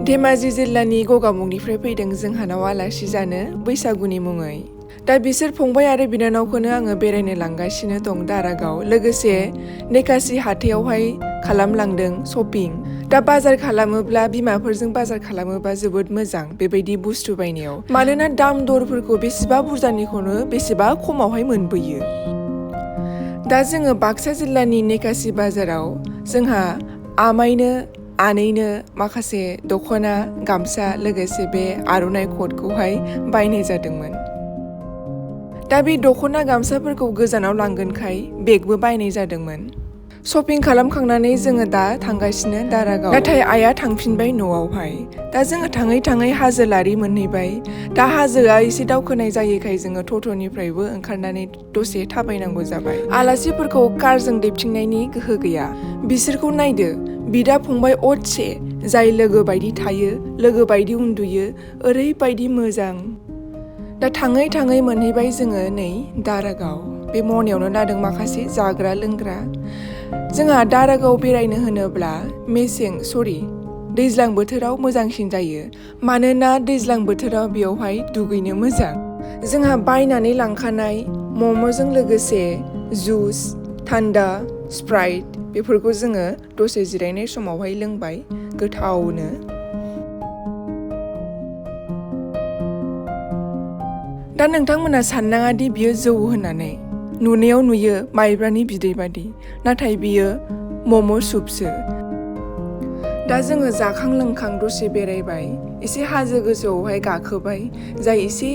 धेमाजि जिल्लानि गगामुगनिफ्राय फैदों जोंहानाव आलासि जानो बैसागुनि मुङै। दा बिसोर फंबाय आरो बिनानावखौनो आङो बेरायनो लांगासिनो दं दारागाव। लोगोसे निकासि हाथायावहाय खालामलांदों शपिं। दा बाजार खालामोब्ला बिमाफोरजों बाजार खालामोबा जोबोद मोजां बेबायदि बुस्थु बायनायाव। मानोना दाम दरफोरखौ बेसेबा बुरजानिखौनो बेसेबा खमावहाय मोनबोयो। दा जोङो बाक्सा जिल्लानि निकासि बाजाराव जोंहा आमाइनो आनैनो माखासे दख'ना गामसा लोगोसे बे आर'नाइ कटखौहाय बायनाय जादोंमोन। दा बे दख'ना गामसाफोरखौ गोजानाव लांगोनखाय बेगबो बायनाय जादोंमोन। शपिं खालामखांनानै जोङो दा थांगासिनो दारागाव। नाथाय आइया थांफिनबाय न'आवहाय। दा जोङो थाङै थाङै हाजो लारि मोनहैबाय। दा हाजोआ एसे दावखोनाय जायैखाय जोङो टट'निफ्रायबो ओंखारनानै दसे थाबायनांगौ जाबाय। आलासिफोरखौ कारजों दैबथिंनायनि गोहो गैया। बिसोरखौ नायदो, बिदा फंबाय अदसे, जाय लोगो बायदि थायो, लोगो बायदि उन्दुयो, ओरैबायदि मोजां। दा थाङै थाङै मोनहैबाय जोङो नै दारागाव। बे मनायावनो लादों माखासे जाग्रा लोंग्रा। जोंहा दारागाव बेरायनो होनोब्ला दैज्लां बोथोराव मोजांसिन जायो। मानोना दैज्लां बोथोराव बेयावहाय दुगैनो मोजां। जोंहा बायनानै लांखानाय मम'जों लोगोसे जुस, थान्डा, स्प्राइट बेफोरखौ जोङो दसे जिरायनाय समावहाय लोंबाय गोथावनो। दा नोंथांमोना साननाङा दि बियो जौ होननानै। नुनायाव नुयो माइब्रानि बिदै बादि, नाथाय बियो मम' सुपसो। दा जोङो जाखां लोंखां दसे बेरायबाय, एसे हाजो गोजौआवहाय गाखोबाय, जाय एसे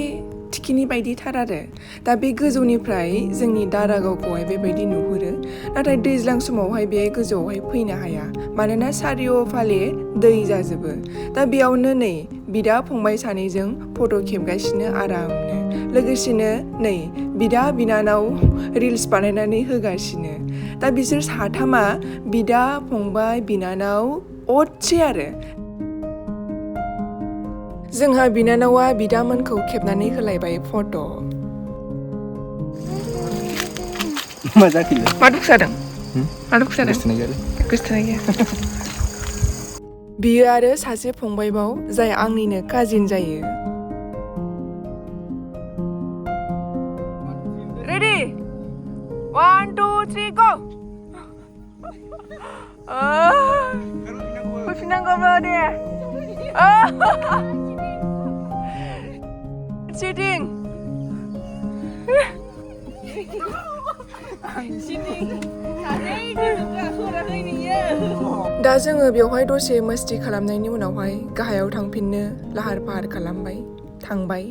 थिखिनि बायदिथार आरो। दा बे गोजौनिफ्राय जोंनि दारागावखौहाय बेबायदि नुहुरो। नाथाय दैज्लां समावहाय बे गोजौआवहाय फैनो हाया, मानोना सारिय'फाले दै जाजोबो। दा बेयावनो नै बिदा फंबाय सानैजों फट' खेबगासिनो आरामनो। लोगोसेनो नै बिदा बिनानाव रिल्स बानायनानै होगासिनो। दा बिसोर साथामा बिदा फंबाय बिनानाव अदसे आरो। जोंहा बिनानावा बिदामोनखौ खेबनानै होलायबाय फट'। मा दुखु जादों? मा दुखु जादों? गोसथोनाय गैया। बियो आरो सासे फंबायबाव जाय आंनिनो काजिन जायो। रेडि 1 2 3 गो। फैफिननांगौ दे। चिटिं। दा जोङो बेवहाय दसे मस्ति खालामनायनि उनावहाय गाहायाव थांफिननो लाहार फाहार खालामबाय, थांबाय।